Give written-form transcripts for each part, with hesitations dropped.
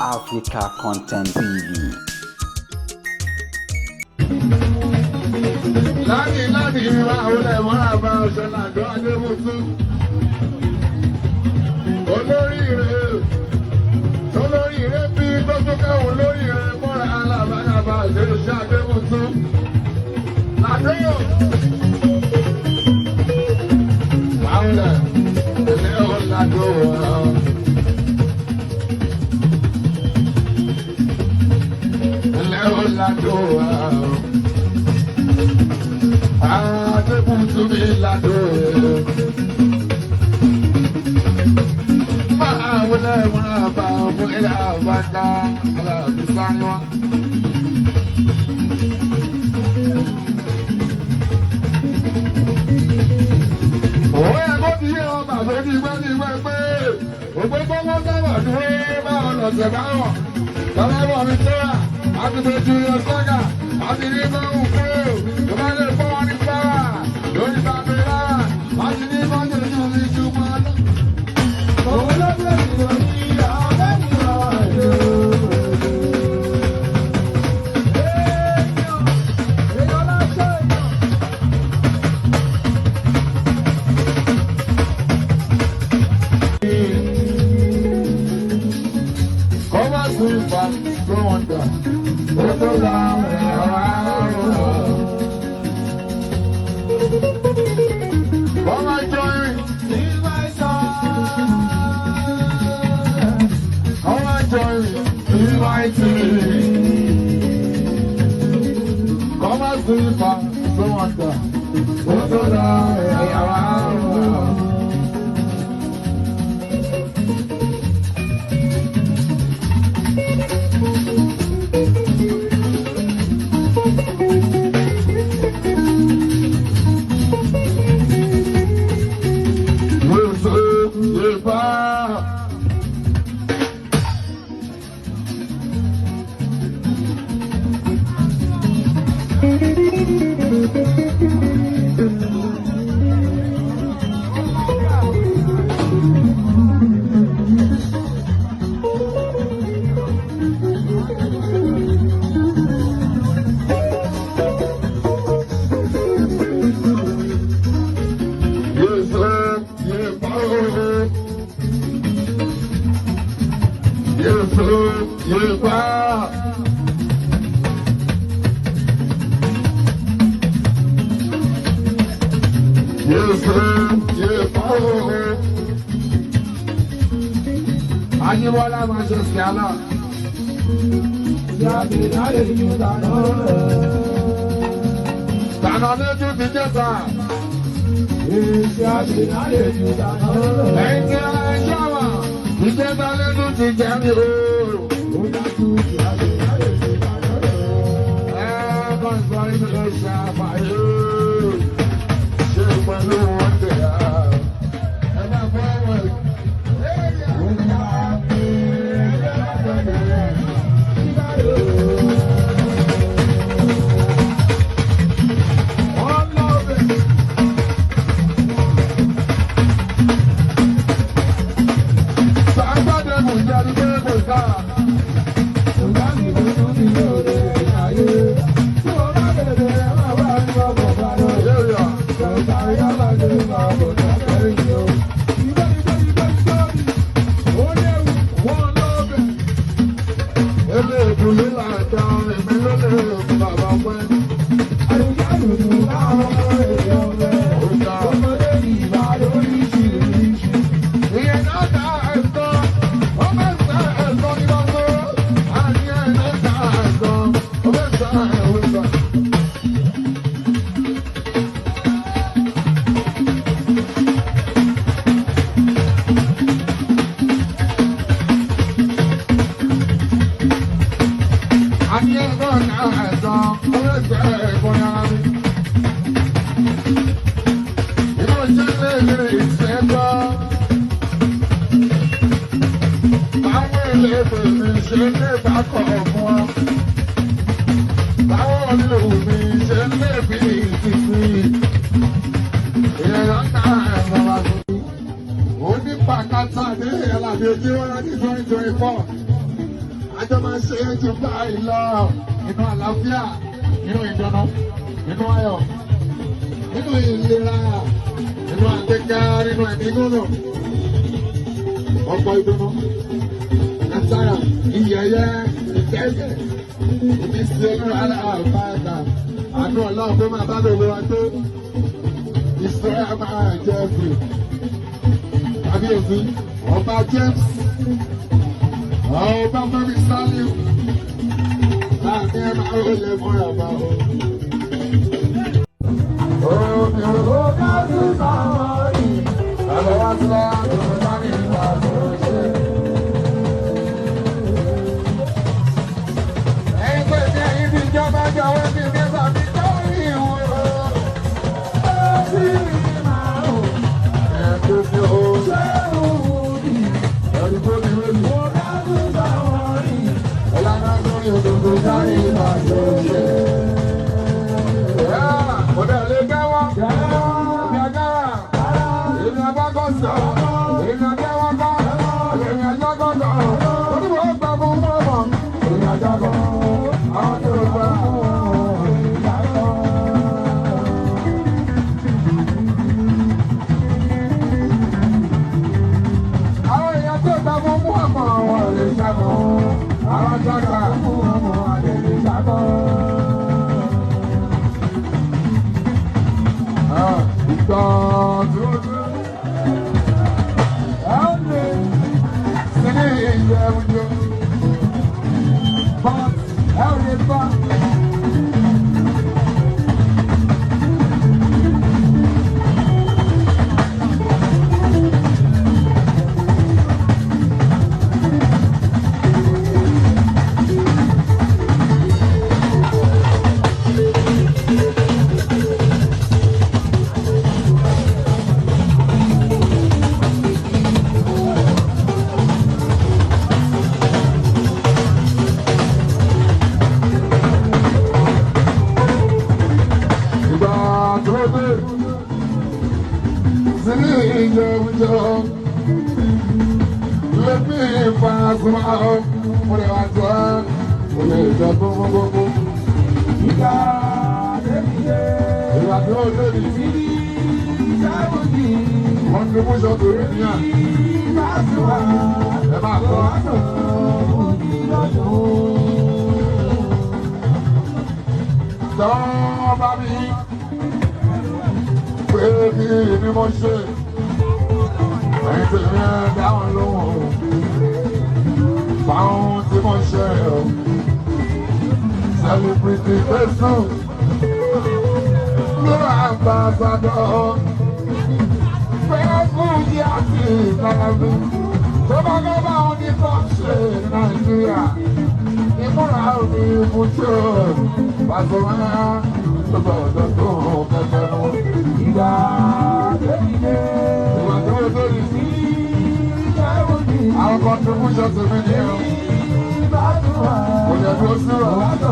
Africa Content TV. Láti láti ìwà olè mọ́ra bá ọ̀sẹ̀ làdó Adébútú. Olórí rẹ̀ tolórí rẹ̀ bí tó kẹ́wọ̀n olórí rẹ̀ mọ́ra alábàdàbà ṣe Adébútú. Làdó. Báwọlẹ̀ ilé ọ̀làdó ọ̀. Ilé ọ̀làdó ọ̀. Adébútú mi ládó. Máa wọlé wọn bá fún ilé àbájá aláàbí sáré wá. Òwe ẹ̀kọ́ ti yé ọ bàbá ní ìgbẹ́ ní ìgbẹ́ pé òpópó wọn sábà dúró báwọn lọ̀sẹ̀ báwọn. Bàbá bọ̀ mi tó rà, àti tó ju yọ sọ́gà, àti ní báwọn kúrò, tó bá lè fọ́ wọn ní fáwà, lórí bàbá rárá, àti ní báwọn ojú mi ju wọn lọ. Òun ló bẹ̀rẹ̀ lórí ọ̀rẹ́ mi ọ̀rẹ́. Èèyàn, èèyàn lásán èèyàn. Kọ́má sí ìfà tó wọn dà, ó tó la ẹ̀rọ àrùn. Kọ́má jọyìn, kọ́má jọyìn, ìwà ìtìrì. Kọ́má sí ìfà tó wọn dà, ó tó la ẹ̀rọ àrùn. Yesu, Yepa. Yesu, Yepa. Yesu, Yepa. Yesu, Yepa. Ajíbọ́lá máa ṣe sí àná. Tànà lójú ti jẹ́ta. Ẹ̀yin tí ara ẹ ṣáwà, ìjẹta lójú ti jẹ́ mi o. Ẹ kàn sọ inú ṣàfàyè. Ṣé pẹ̀lú wọn tẹ̀ á? Ẹ máa fọ́ wọn. Wọ́n lọ bẹ̀. Sàgbàdé kò jáde pé kò sáà. Area. Ilé ìdúlé làjà èmi ló lè bàbá pẹ́. Ìyẹn náà ta ẹ̀sọ́, ó fẹ́ sá ẹ̀sọ́ ní bàbá. Àníyàn náà ta ẹ̀sọ́, ó fẹ́ sá ẹ̀wọ̀n. Àníyàn náà ta ẹ̀sọ́, ó fẹ́ sá ẹ̀kọ́ yára mi. Inú ìṣẹ́lẹ̀ ìrìn ìṣẹ́gbọ́. Báwo ilé mi ṣe lè bá kọ̀ fún wa? Báwo ilé mi ṣe lè fi ìfìfì? Ìyẹn náà ẹ̀rọ wa tó. Ó ní pàkátà ní ìyàlàbí ojú wọn ní 2024. Àjọ máa ṣe é ju báyìí lọ. Inú àlàáfíà, inú ìdùnnú, inú ayọ̀, nínú ìlera, nínú àgbéga, nínú ẹ̀mí gúngùn. Ọ̀pọ̀ ìdùnnú, látara ìyẹyẹ, ìkẹ́kẹ́, ìbísí olúra aláàbáàdà, àánú Ọlọ́run tó máa bá gbogbo wa tó. Ìṣúra máa jẹ́ ẹ̀fì. Kábíyèsí, Ọba James, Ọba Fẹ́mi Sálíù, láàrin ẹ̀ máa ń lè fún ọba o. Àwọn èèyàn tó gba fún mú ọmọ wọn lè ṣàmọ àwọn tó gbà fún ọmọ àlè lè ṣàmọ. Ìgbà tó dé, ẹ ó lè sílé ìjẹun but ẹ ò lè bá. Ìgbà tó dé, sílé ìjẹun lẹ́bí ìfàsùnmọ́ mo lè wá tó ẹ́ mo lè jẹ gbogbogbò. Ìgbà tẹ́mi dé, Ìgbà tó dé ní síbi ìjábòjì, contribution to India Pasuma, ẹ máa kọ́. wàásù òbí lọ́dún. Tọ́ bá mi pé kí ni mo ṣe, ẹ̀yin tèmi ẹ dáhùn lóhùn o, fáwọn tí mo ṣe o, celebrity fẹ́sùn ló ambassador fẹ́sùn yí àti ìlànà tó bá gbọ́ bá wọn ní kọ́ṣe Nàìjíríà ìmúra òní ibùdó Pasuma tó bá ọ̀dọ́ tó kẹfẹ́ nù. Ìgbà tẹ́mi dé, Ìwà tó ń lórí síbi ìjábòjì, àwọn contribution to mi ní o. Pasuma, Kò yẹ kó sí wa. wàásù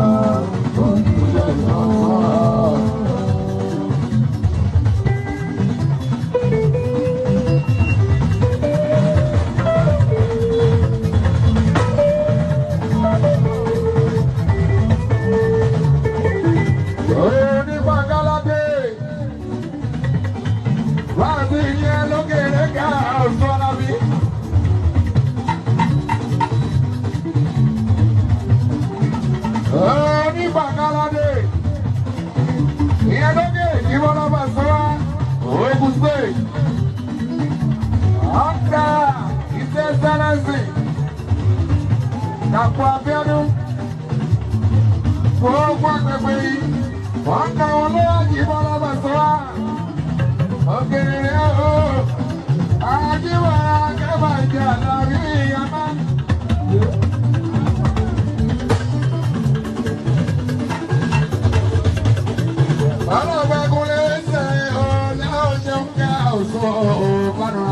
òbí Kò yẹ kó sí wa. Onígbàgáládé, wá sí ìyẹn lókèrè ká ọ̀ṣọ́ lábí. Onígbàgáládé, ìyẹn lókè ìbọn Pasuma, Ogun State. Ọ̀dà ìṣe sẹ́lẹ̀sì, Dàpọ̀ Abíọ́dún, gbogbo agbègbè yìí, wọ́n ń ka wọn lọ́wọ́ ìbọn Pasuma. Òkèrè o, àjíwọ̀ra kẹfà ìjà lórí ìyàmá. Ọlọ́pàá kúnlé ṣe ọ̀la ọ̀ṣun ká ọ̀ṣun ọ̀pánu.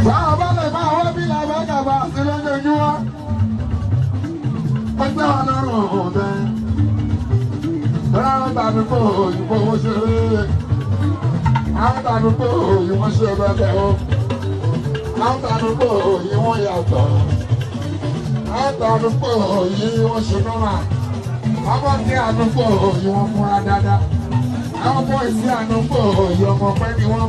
Báwo bá lè máa wá bí làbẹ́ kàbá sí lójoojúmọ́? Ọjọ́ ọlọ́run ọ̀bẹ. Rárá tàbí kò òyìnbó owó ṣeré. Àwọn tàbí kò òyìnbó ṣe bẹ́ẹ̀ o. Àwọn tàbí kò òyìnbó yàtọ̀. Àwọn tàbí kò òyìnbó ṣe nọ́mà. Ọmọ tí àdúgbò òyìnbó múra dáadáa. Àwọn bọ́ìsì àdúgbò òyìnbó ọmọ pẹ́ ni wọ́n.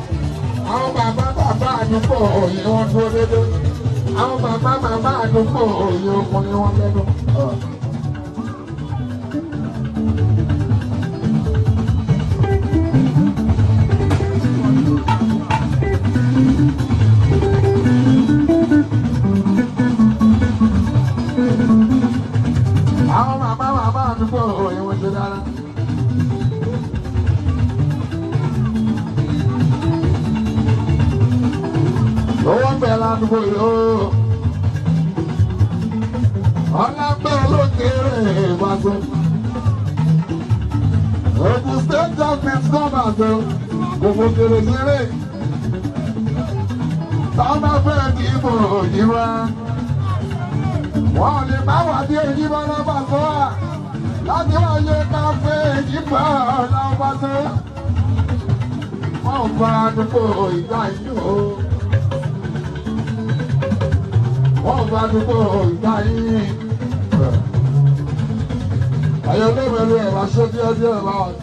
Àwọn bàbá bàbá àdúgbò òyìnbó dúró dédé. Àwọn bàbá bàbá àdúgbò òyìnbó ọkùnrin wọn lẹ́nu. Àwọn bàbá bàbá àdúgbò òyìnbó ṣe dára. Owó ń bẹ ládùúgbò yìí ó. Ọlá ń bẹ lókèrè ìwàgbọ́. Ogun State government gọ́ọ̀mà tó gbogbo kèrè kéré. Táwọn bá fẹ́ di ìbò yìí wá. Wọ́n ò lè má wà bí èyí bá lọ́ba tó wà. Láti wá yẹ ká fẹ́ èyí bá lọ́ba tó. Wọ́n ò gba àdúgbò ìgbà yìí o. Wọ́n bá dúpọ̀ ìgbà yìí. Ayọ̀ lóbẹ̀rẹ̀ ẹ̀ máa ṣe díẹ̀ díẹ̀ báwọn.